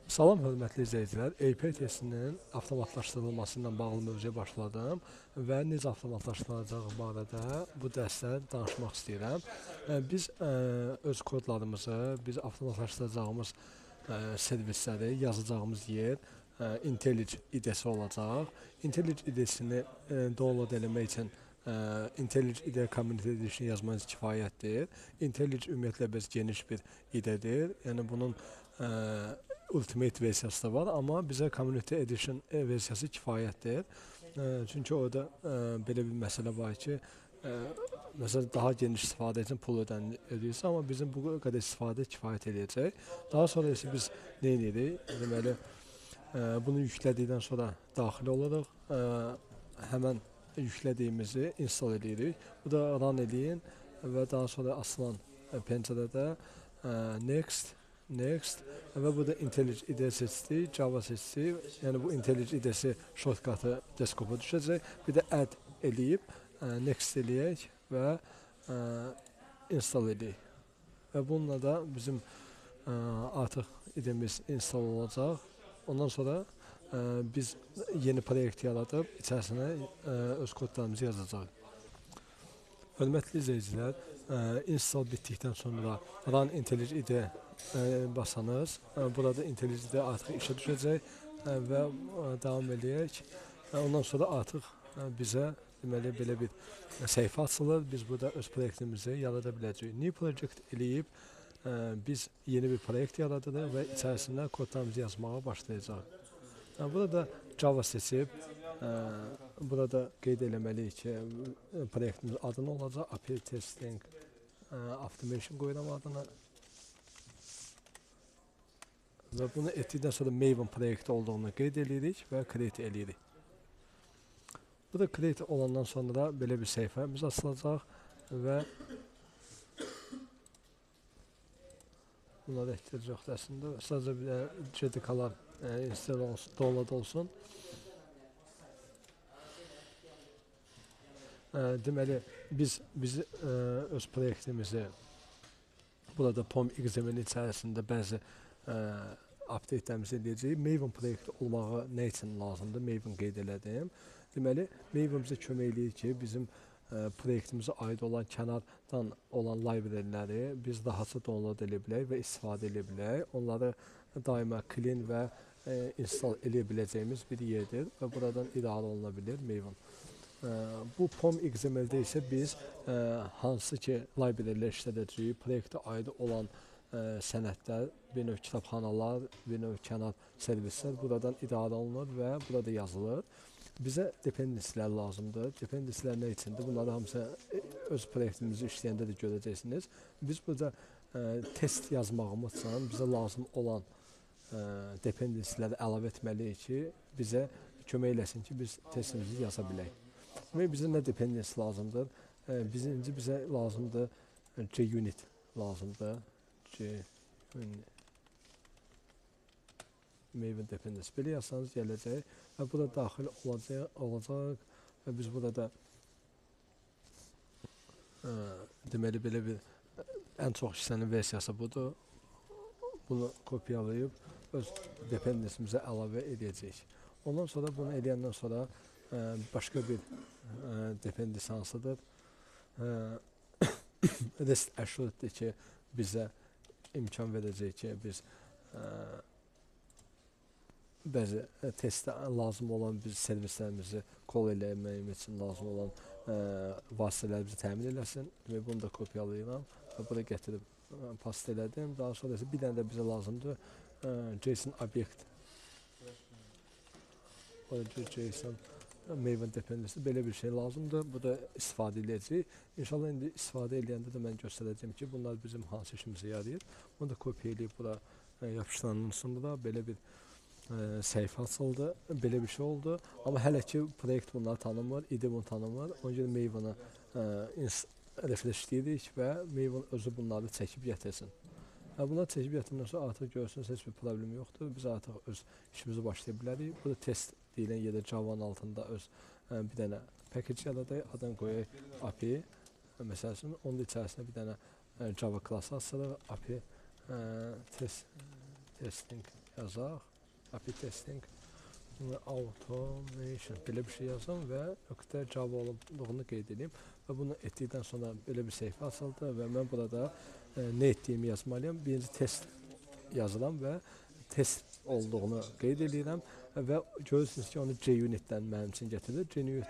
Salam hörmətli izləyicilər, API testinin avtomatlaşdırılması ilə bağlı mövzuya başladım və necə avtomatlaşdırılacağı barədə bu dərsdə danışmaq istəyirəm. Biz öz kodlarımızı, biz avtomatlaşdıracağımız servisləri yazacağımız yer IntelliJ IDE-si olacaq. IntelliJ IDE-sini download eləmək üçün IntelliJ IDE Community Edition yazmanız kifayətdir. IntelliJ ümumiyyətlə biz geniş bir IDE-dir. Yəni bunun Ultimate versiyası da var, amma bizə Community Edition versiyası kifayətdir. Çünki orada belə bir məsələ var ki, məsələn, daha geniş istifadə üçün pul ödəyirsə, amma bizim bu qədər istifadə kifayət eləyəcək. Daha sonra isə biz nə edirik? Deməli, bunu yüklədikdən sonra daxil oluruq. Həmən yüklədiyimizi install edirik. Bu da run eləyin və daha sonra açılan pəncərədə Next, Next və burada IntelliJ IDE seçdik, Java seçdik. Yəni bu IntelliJ IDE-si shortcut-ı desktopa düşəcək. Bir də add eləyib, next eləyək və install eləyək. Və bununla da bizim artıq IDE-miz install olacaq. Ondan sonra biz yeni proyekt yaradıb içərisinə öz kodlarımızı yazacağıq. Hörmətli izləyicilər, install bitdikdən sonra Run IntelliJ IDE basanız, burada IntelliJ IDE artıq işə düşəcək və davam eləyək. Ondan sonra artıq bizə deməli belə bir səhifə açılır. Biz burada öz proyektimizi yarada biləcəyik. New Project eləyib biz yeni bir proyekt yaradırıq və içərisində kodlarımızı yazmağa başlayacağıq. Burada Java seçib, burada qeyd eləməliyik ki, proyektimiz adını olacaq, API Testing Automation qoyuram adını. Və bunu etdikdən sonra Maven proyekti olduğunu qeyd eləyirik və create eləyirik. Bu da create olandan sonra belə bir səhifəmiz açılacaq və bunlara ehtiyac yoxdur əslində. Sadəcə bir JDK-lar install olsun, download olsun. Deməli, biz öz proyektimizi burada POM XML içərisində bəzi update-lərimizi eləyəcəyik. Maven proyekti olmağı nə üçün lazımdır? Maven qeyd elədim. Deməli, Maven bizə kömək eləyir ki, bizim proyektimizə aid olan kənardan olan library-ləri biz rahatca download eləyə bilək və istifadə eləyə bilək. Onları daima clean və install eləyə biləcəyimiz bir yerdir və buradan idarə oluna bilir Maven. Bu POM XML-də isə biz hansı ki library-lər işlədəcəyik, proyektə aid olan sənədlər, bir növ kitabxanalar, bir növ kənar servislər buradan idarə olunur və burada yazılır. Bizə dependency'lər lazımdır. Dependency'lər nə üçündür? Bunları hamısı öz proyektimizi işləyəndə də görəcəksiniz. Biz burada test yazmağımız üçün bizə lazım olan dependency'ləri əlavə etməliyik ki, bizə kömək eləsin ki, biz testimizi yaza bilək. Demək, bizə nə dependency lazımdır? Birinci bizə lazımdır JUnit lazımdır. JUnit Maven dependency. Belə yazsanız gələcək və bu da daxil olacaq və biz burada deməli belə bir ən çox işlənən versiyası budur. Bunu kopyalayıb öz dependency-mizə əlavə edəcəyik. Ondan sonra bunu eləyəndən sonra başqa bir dependency hansıdır? REST Assured-dir ki, bizə imkan verəcək ki, biz bəzi testdə lazım olan biz servislərimizi call eləməyimiz üçün lazım olan vasitələri bizi təmin eləsin. Və bunu da kopyalayıram və bura gətirib past elədim. Daha sonra isə bir dənə də bizə lazımdır JSON obyekt. JSON Maven dependency belə bir şey lazımdır. Bu da istifadə eləyəcəyik. İnşallah indi istifadə eləyəndə də mən göstərəcəyim ki, bunlar bizim hansı işimizə yarayır. Bunu da kopya eləyib bura yapışdırandan sonra belə bir səhifə açıldı, belə bir şey oldu. Amma hələ ki proyekt bunları tanımır, IDE bunu tanımır. Ona görə Maven'ı refreshləyirik və Maven özü bunları çəkib gətirsin. Bunları çəkib gətirəndən sonra artıq görürsünüz, heç bir problem yoxdur. Biz artıq öz işimizi başlaya bilərik. Bu da test deyilən yerdə Java'nın altında öz bir dənə package yaradaq, adını qoyaq API məsəl üçün. Onun içərisində bir dənə Java klası açırıq, API testing yazaq. API testing automation belə bir şey yazım və nöqtə Java olduğunu qeyd edeyim. Və bunu etdikdən sonra belə bir səhifə açıldı və mən burada nə etdiyimi yazmalıyam. Birinci test yazıram və test olduğunu qeyd edirəm və görürsünüz ki, onu JUnit-dən mənim üçün gətirir. JUnit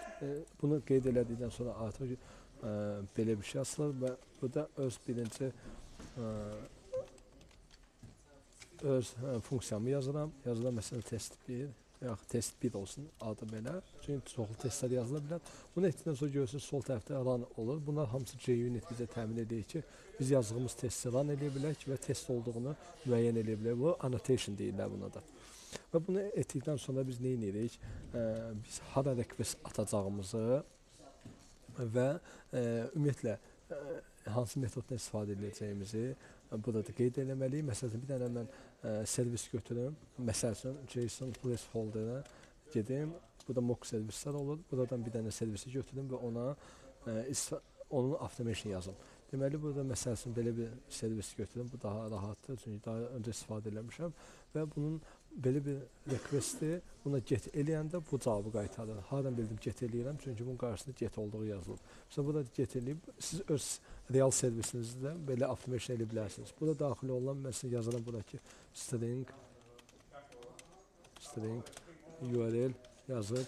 bunu qeyd elədikdən sonra artıq belə bir şey açılır və bu da öz birinci öz funksiyamı yazıram. Yazıram məsələn test 1, yox, test 1 olsun adı belə. Çünki çoxlu testlər yazıla bilər. Bunu etdikdən sonra görürsünüz sol tərəfdə run olur. Bunlar hamısı JUnit bizə təmin edir ki, biz yazdığımız testi run eləyə bilərik və test olduğunu müəyyən eləyə bilərik. Bu annotation deyirlər buna da. Və bunu etdikdən sonra biz nə edirik? Biz hara request atacağımızı və ümumiyyətlə hansı metoddan istifadə edəcəyimizi burada da qeyd eləməliyik. Məsələn, bir dənə mən servis götürüm. Məsəl üçün, JSON placeholder-ə gedim. Burada mock servislər olur. Buradan bir dənə servisi götürüm və ona onun automation yazım. Deməli, burada məsəl üçün belə bir servis götürüm. Bu daha rahatdır, çünki daha öncə istifadə eləmişəm. Və bunun belə bir requesti buna get eləyəndə bu cavabı qaytarır. Hardan bildim get eləyirəm? Çünki bunun qarşısında get olduğu yazılıb. Məsələn, burada get eləyib, siz öz real servisinizdə belə automation eləyə bilərsiniz. Burada daxil olan, məsələn, yazıram buradakı string URL yazıb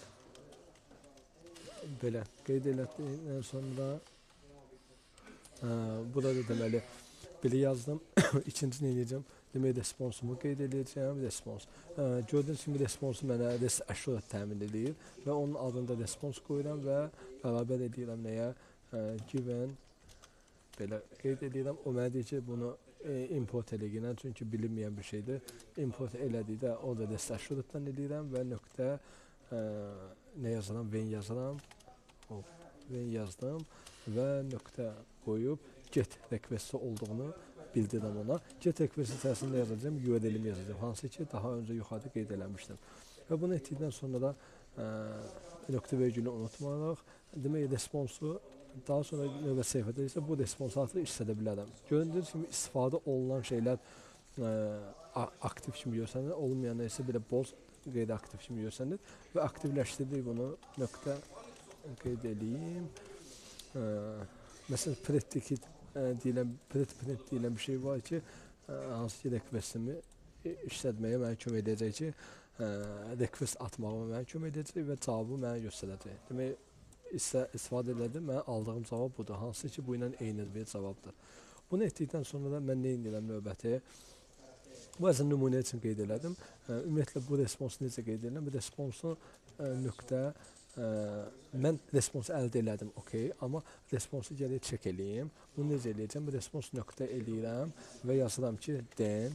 belə qeyd elədikdən sonra burada da deməli belə yazdım. İkinci nə eləyəcəm? Demək, responsumu qeyd eləyəcəyəm. Response. Gördüyünüz kimi responsu mənə REST Assured təmin edir və onun adını da response qoyuram və bərabər eləyirəm nəyə? Given belə qeyd eləyirəm. O mənə deyir ki, bunu import eləyirəm, çünki bilinməyən bir şeydir. Import elədikdə o da REST Assured'dan eləyirəm və nöqtə nə yazıram? When yazıram. When yazdım və nöqtə qoyub get requesti olduğunu bildirəm ona. Get requesti içərisində yazacağım, URL-imi yazacağım. Hansı ki, daha öncə yuxarıda qeyd eləmişdim. Və bunu etdikdən sonra da nöqtə vergülü unutmarıq. Demək, responsu daha sonra növbət səhifədə isə bu responsu artıq işlədə bilərəm. Göründüyünüz kimi istifadə olunan şeylər aktiv kimi görsənir, olmayanlar isə belə boz qeyri-aktiv kimi görsənir və aktivləşdirdik bunu nöqtə qeyd eləyim. Məsələn, predicate deyilən, print deyilən bir şey var ki, hansı ki, requestimi işlətməyə mənə kömək edəcək ki, request atmağıma mənə kömək edəcək və cavabı mənə göstərəcək. Demək, istifadə elədim, mənə aldığım cavab budur. Hansı ki, bu ilə eyni bir cavabdır. Bunu etdikdən sonra da mən nə edirəm növbəti? Bu əslində nümunə üçün qeyd elədim. Ümumiyyətlə, bu responsu necə qeyd edirəm? Bu responsu nöqtə mən responsu əldə elədim, okey, amma responsu gələk check eləyim. Bunu necə eləyəcəm? Response nöqtə eləyirəm və yazıram ki, then,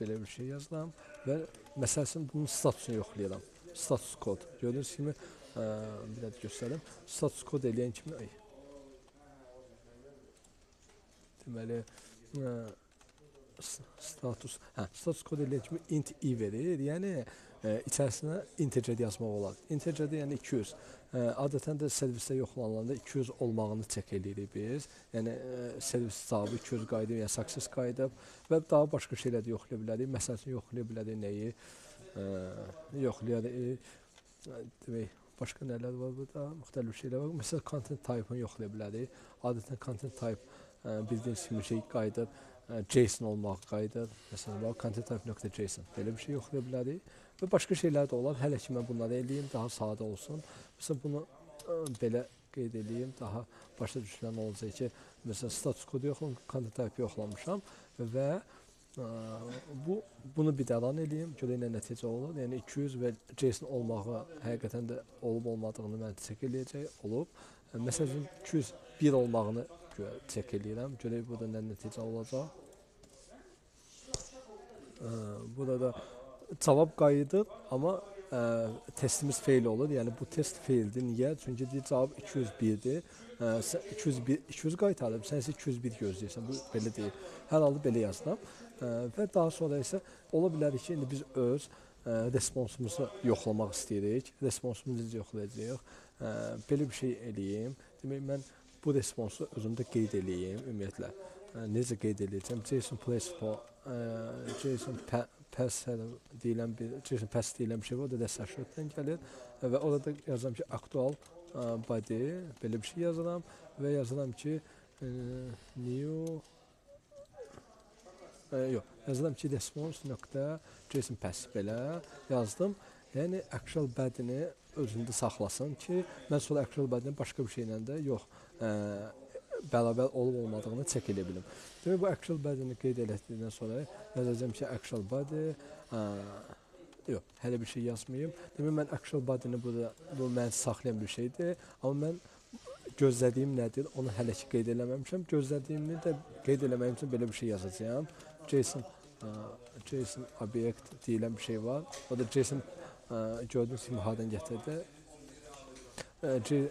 belə bir şey yazıram və məsəl üçün bunun statusunu yoxlayıram. Status kod. Gördüyünüz kimi, bir də göstərim. Status kod eləyən kimi, ay, deməli, status, status kod eləyən kimi int i verir, yəni içərisinə integer yazmaq olar. Integerdə yəni 200. Adətən də servisdə yoxlanılanda 200 olmağını check eləyirik biz. Yəni servis cavabı 200 qayıdıb, yəni success qayıdıb və daha başqa şeylər də yoxlaya bilərik. Məsəl üçün yoxlaya bilərik nəyi? Yoxlayarıq, demək, başqa nələr var burada? Müxtəlif şeylər var. Məsələn, content type-ını yoxlaya bilərik. Adətən content type bildiyiniz kimi şey qayıdır. JSON olmaq qayıdır. Məsələn, content type.json belə bir şey yoxlaya bilərik. Və başqa şeylər də olar. Hələ ki, mən bunları eləyim, daha sadə olsun. Məsələn, bunu belə qeyd eləyim, daha başa düşülən olacaq ki, məsələn, status kodu yoxlam, content type yoxlamışam və bunu bir də run eləyim, görək nə nəticə olur. Yəni, 200 və JSON olmağı həqiqətən də olub olmadığını mən check eləyəcək, olub. Məsələn, 201 olmağını check eləyirəm, görək burada nə nəticə olacaq. Burada da cavab qayıdır, amma testimiz fail olur. Yəni, bu test faildir. Niyə? Çünki deyir, cavab 201-dir. 200 qaytarıb, sən isə 201 gözləyirsən. Bu belə deyil. Hər halda belə yazıram. Və daha sonra isə ola bilər ki, indi biz öz responsumuzu yoxlamaq istəyirik. Responsumuzu necə yoxlayacağıq? Belə bir şey eləyim. Demək, mən bu responsu özümdə qeyd eləyim ümumiyyətlə. Necə qeyd eləyəcəm? JSON place for, JSON path deyilən bir, JSON path deyilən bir şey var, o da REST Assured-dan gəlir və orada yazıram ki, actual body, belə bir şey yazıram və yazıram ki, new, yox, yazıram ki, response.json path belə yazdım. Yəni, actual body-ni özündə saxlasın ki, mən sonra actual body-ni başqa bir şeylə də yox, bərabər olub olmadığını çək edə bilim. Demək, bu actual body-ni qeyd elətdikdən sonra yazacağım ki, actual body, yox, hələ bir şey yazmayayım. Demək, mən actual body-ni burada, bu mən saxlayan bir şeydir, amma mən gözlədiyim nədir, onu hələ ki qeyd eləməmişəm. Gözlədiyimi də qeyd eləməyim üçün belə bir şey yazacağam. JSON obyekt deyilən bir şey var. O da JSON, gördüyünüz kimi hardan gətirdi.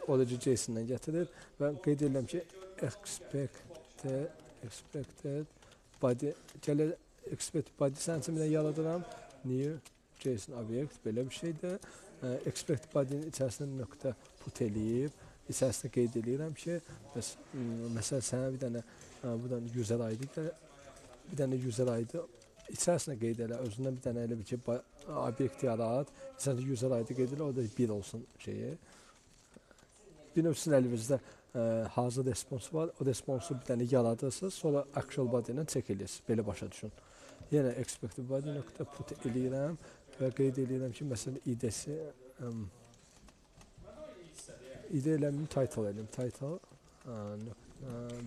O da JSON-dan gətirir və qeyd edirəm ki, expected body, gəlir expected body sənin üçün bir yaradıram. New JSON obyekt belə bir şeydir. Expected body-nin içərisində nöqtə put eləyib, içərisində qeyd eləyirəm ki, məsələn, sənə bir dənə buradan user ID gəlir, bir dənə user ID içərisində qeyd elə, özündən bir dənə elə bir ki, obyekt yarat, içərisində user ID qeyd elə, o da 1 olsun şeyi. Bir növ sizin əlinizdə hazır response var, o response-u bir dənə yaradırsınız, sonra actual body ilə check eləyirsiniz, belə başa düşün. Yenə expected body nöqtə put eləyirəm və qeyd eləyirəm ki, məsələn, ID-si, ID eləmiyim, title eləyim, title,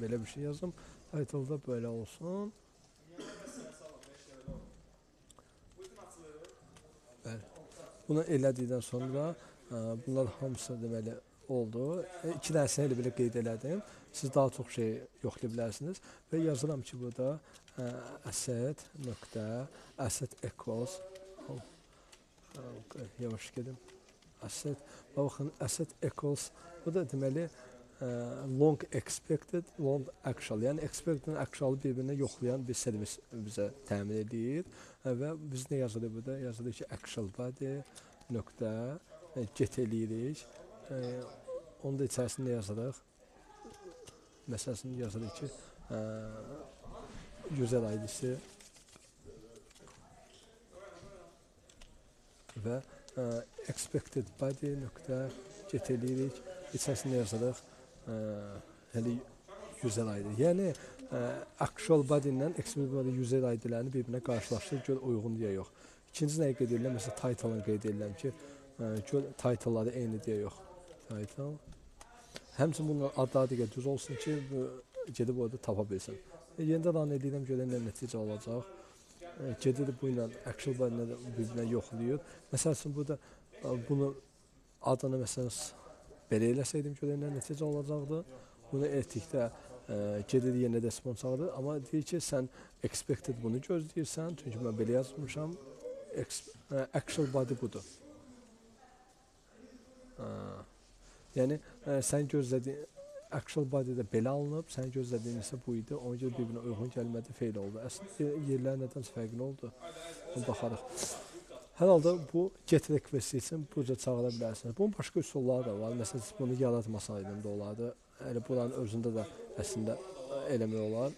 belə bir şey yazım, title da belə olsun. Bəli. Bunu elədikdən sonra bunlar hamısı deməli oldu. 2 dənəsini elə belə qeyd elədim. Siz daha çox şey yoxlaya bilərsiniz. Və yazıram ki, burada asset nöqtə asset equals, yavaş gedim. Asset, baxın, asset equals, bu da deməli long expected, long actual. Yəni expected actual bir-birinə yoxlayan bir servis bizə təmin edir. Və biz nə yazırıq burada? Yazırıq ki, actual body nöqtə get eləyirik. Onu da içərisində nə yazırıq? Məsələn, yazırıq ki, user ID-si və expected body nöqtə get eləyirik. İçərisində yazırıq hələ user ID. Yəni, actual body ilə expected body user ID-lərini bir-birinə qarşılaşdırır, gör uyğun deyə yox. İkinci nəyi qeyd edirəm? Məsələn, title-ını qeyd edirəm ki, gör title-ları eyni deyə yox. Title. Həmçinin bunun adları digər düz olsun ki, gedib orada tapa bilsin. Yenidən run edirəm, görən nə nəticə olacaq. Gedir bu ilə actual body ilə bir-birinə yoxlayır. Məsəl üçün, burada bunu adını məsələn, belə eləsəydim, görən nə nəticə olacaqdı. Bunu etdikdə gedir yenə response çağırır. Amma deyir ki, sən expected bunu gözləyirsən, çünki mən belə yazmışam. Actual body budur. Yəni, sən gözlədiyin actual body-də belə alınıb, sən gözlədiyin isə bu idi. Ona görə bir-birinə uyğun gəlmədi, fail oldu. Əslində, yerlər nədənsə fərqli oldu. Baxarıq. Hər halda bu get request üçün bu cür çağıra bilərsiniz. Bunun başqa üsulları da var. Məsələn, siz bunu yaratmasaydım da olardı. Elə buranın özündə də əslində eləmək olar.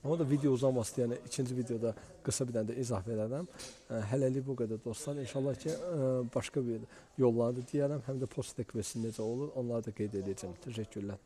Amma da video uzamasın, yəni ikinci videoda qısa bir dənə də izah verərəm. Hələlik bu qədər dostlar. İnşallah ki, başqa bir yolları da deyərəm. Həm də post request necə olur, onları da qeyd edəcəm. Təşəkkürlər.